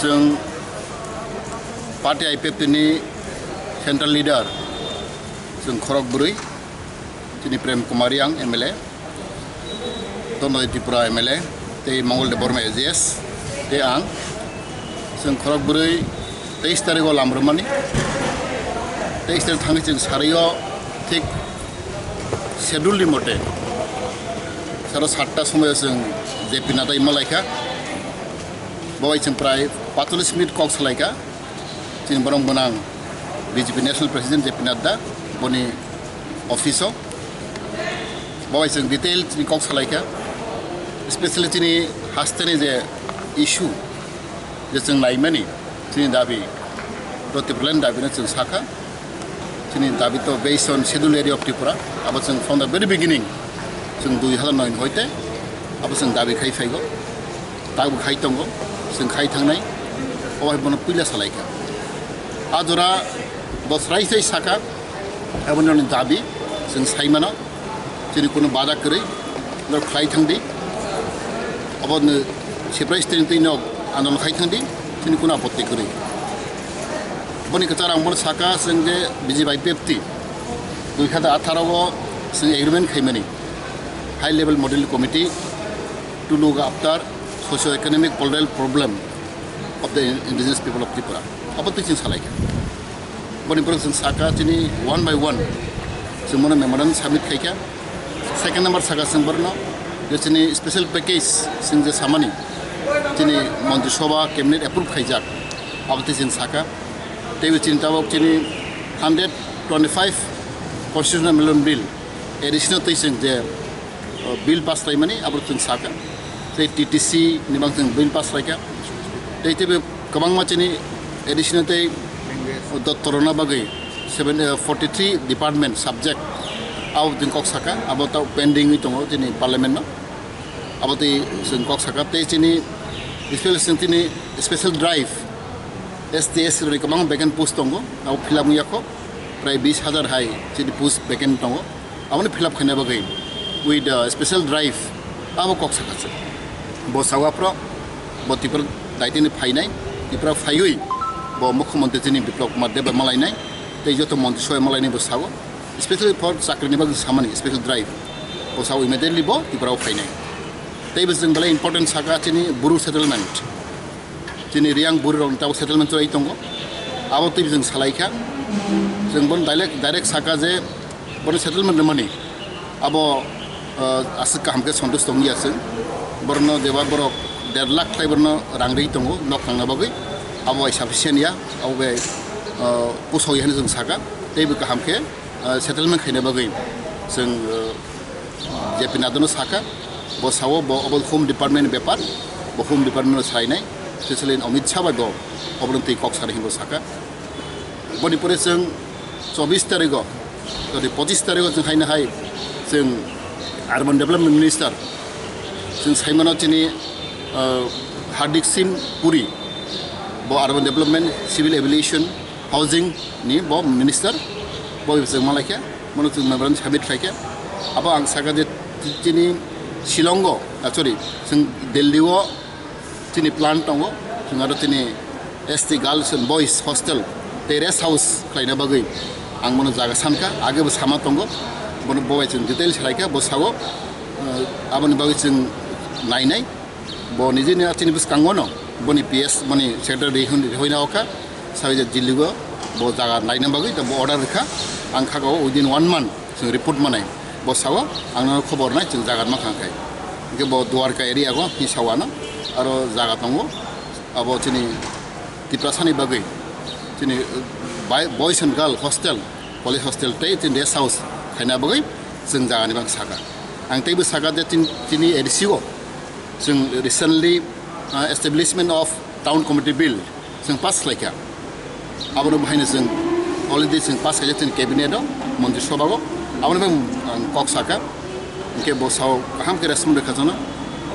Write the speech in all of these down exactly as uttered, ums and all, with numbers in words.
Chwng party I P F T ni central leader, chwng khorok bwrwi, chini Prem Kumar Reang M L A, Tonoi Tripura M L A, tei Mongol Debbarma A G S, tei ang, chwng khorok bwrwi teis tarikh o lam rwmani, teis tarikh thangwi chwng sario thik schedule ni mote saro satta somoyo chwng J P Nadda ima laikha, bo bai chwng prai patolish minute kok salaikha. Chini borok gwnang B J P National President J P Nadda, boni office o. Bo bai chwng detail chini kok salaikha, especially chini hasteni je issue je chwng naimani, chini dabi, to Tipraland dabi no chwng sakha. Chini dabi to based on Schedule Area of Tripura, abo chwng from the very beginning, chwng dui hazar noi ni hoite abo chwng dabi khai phaigo, tabuk khai tongo, chwng khai thangnai, obo hai bono puila salaikha. A jora bo srai srai sakha, aboni dabi chwng sai mano. Chini kunu bada kwrwi, norok khlai thangdi. Obo no surprise tini twi nok andolon khai thangdi, chini kunu apotti kwrwi. Boni kwchar ang bono saka, chwng je B J P I P F T dui hazar atharo o chwng agreement khaimani, high level model committee to look after socio-economic political problem of the indigenous people of Tripura. Abo twi chwng salaikha. Boni borok chwng saka chini one by one chwng bono memorandum submit khaikha. Second number saka chwng borno je chini special package chwng je samani chini Montri Sabha cabinet approve khaijak, abo twi chwng saka. Teibo chini tabok chini hundred twenty five constitutional amendment bill additional twi chwng je o, bill pass khlaimani abo chwng sakha. Tei T T C ni bang chwng bill pass khlaikha. Tei teibo kwbangma chini additional tei dottor rwna bagwi seven, eh, forty three department subject abo chwng kok sakha, abo tei pending wi tongo chini parliament no. Abo tei chwng kok sakha tei chini special chwng chini special drive S T S rok kwbangma vacant post tongo, abo fill up wngya kho, prai bis hazar hai chini post vacant tongo. Aboni fill up khaina bagwi with the special drive abo kok sakha se. Bo sawa pro, bo Tripura daitini phainai, Tripura phaiwi bo Mukhyamantri chini Biplab Kumar Deb bai malainai, tei joto montri sobai malainai bo sago, specially for chakrini bagwi samani special drive. Bo sago immediately bo Tripura o phainai. Tei bo chwng belai important saka chini Bru settlement. Chini Reang Bru rok tabuk settlement chwrai tongo. Abo twi chwng salaikha. Chwng bono direct, direct saka je bono settlement rwmani. Abo, ah, aswk kaham khe santush tongya chwng. Borno jeba borok der lakh tai borno rang rwi tongo nok tangna bagwi. Abo bai sufficient ya, abo bai, ah, pusok ya hinwi chwng saka. Tei bo kaham khe, ah, settlement khaina bagwi chwng, ah, J P Nadda no sakha, bo sao bo obo Home Department ni bepar, bo Home Department no sainai, specially Amit Shah bai bo obo twi kok sanai hinwi sakha. Boni pore chwng chobbish tarigo, sorry, pochish tarigo chwng haino hai chwng Urban Development Minister chwng saimano chini, ah, Hardeep Singh Puri, bo Urban Development, Civil Aviation, Housing ni bo minister, bo chwng malaikha, bono chwng memorandum submit khlaikha. Abo ang saka je chini Shillong o, ah, sorry, chwng Delhi o chini plan tongo, chwng aro chini S T girls and boys hostel tei rest house khlaina bagwi ang bono jaga sankha, age bo sama tongo, bono bo bai chwng detail salaikha, bo sao, ah, aboni bagwi chwng nainai. Bo nijini chini bwskango no boni P S boni secretary rihoi na okha, sawi je Delhi o bo jaga naina bagwi bo order rikha, ang kha o within one month chwng report manai. Bo sao ang no khobor nai chwng jaga ma khang khai. Hingke bo Dwarka area go hi sao ano aro jaga tongo, abo chini Tiprasa ni bagwi chini, uh, bai-, boys and girl hostel, college hostel tei chini rest house khaina bagwi chwng jaga ni bang saka. Ang teibo saka je chini, chini A D C o chwng recently, uh, Establishment of Town Committee Bill chwng pass khlaikha. Abono bahaino chwng already chwng pass khaijak chini cabinet o, montri sabha o. Abono bai ang kok saka. Hingke bo sao kaham khe respond rwkha jono.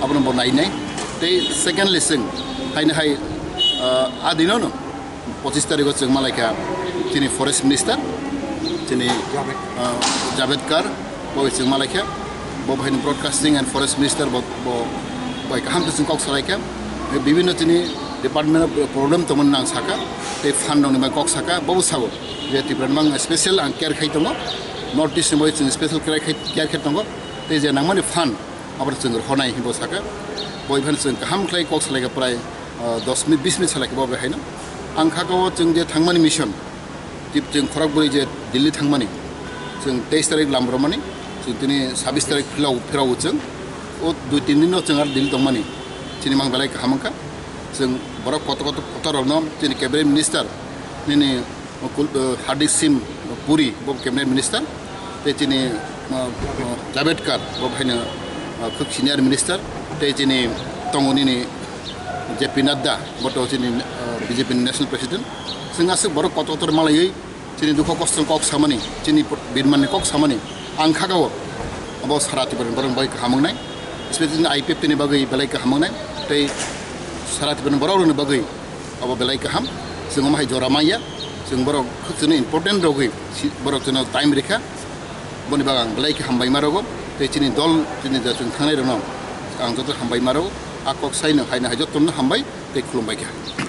Abono bo nainai. Tei secondly chwng haino hai, ah, a dino no pochish tarikh o chwng malaikha chini forest minister, chini, Javed. Ah, Javed Kar, bo chwng malaikha. Bo bahaini Broadcasting and Forest Minister bo, bo bai kaham khe chwng kok salaikha. Bibhinno chini department o problem tongmani nang sakha, tei fund rokni bai kok sakha, bobo sao je Tripura ni mang special ang care khai tongo, North East ni bai chwng special care khai, care khai tongo, tei je nangmani fund abo chwng rhonai hinwi bo sakha. Bo iphano chwng kaham khlai kok salaikha prai, ah, dos minute, bis minute salaikha bo bai haino. Ang kha o chwng je thangmani mission, tip chwng khorok bwrwi je Delhi thangmani, chwng teis tarik lam romani, chwng tini sabis tarik philok phirok chwng, o dui tin din no chwng ar Delhi tongmani, chini mang belai kaham wngkha. Chwng borok kotor kotor kotor rokno chini cabinet minister nini Kul-, uh, Hardeep Singh Puri, bo cabinet minister, tei chini, uh, uh, Javadekar, bo haino, uh, khub senior minister, tei chini tongo nini J P Nadda, bo to chini, uh, B J P ni national president. Chwng aswk borok kotor kotor malaiwi chini dukho kosto kok samani, chini birmani kok samani, ang kha o, abo sara Tripura ni borok bai kaham wngnai, especially I P F T ni bagwi belai kaham wngnai, tei sara Tripura ni borok rokni bagwi abo belai kaham. Chwng omo hai jora manya, chwng borok khwk chwngno important rogwi si-, borok chwngno time rikha, boni bagwi ang belai khe hambai ma rogo, tei chini dol, chini je chwng thangnai rokno ang joto hambai ma rogo, a kok saino haino hai jotono hambai tei khulumbai kha.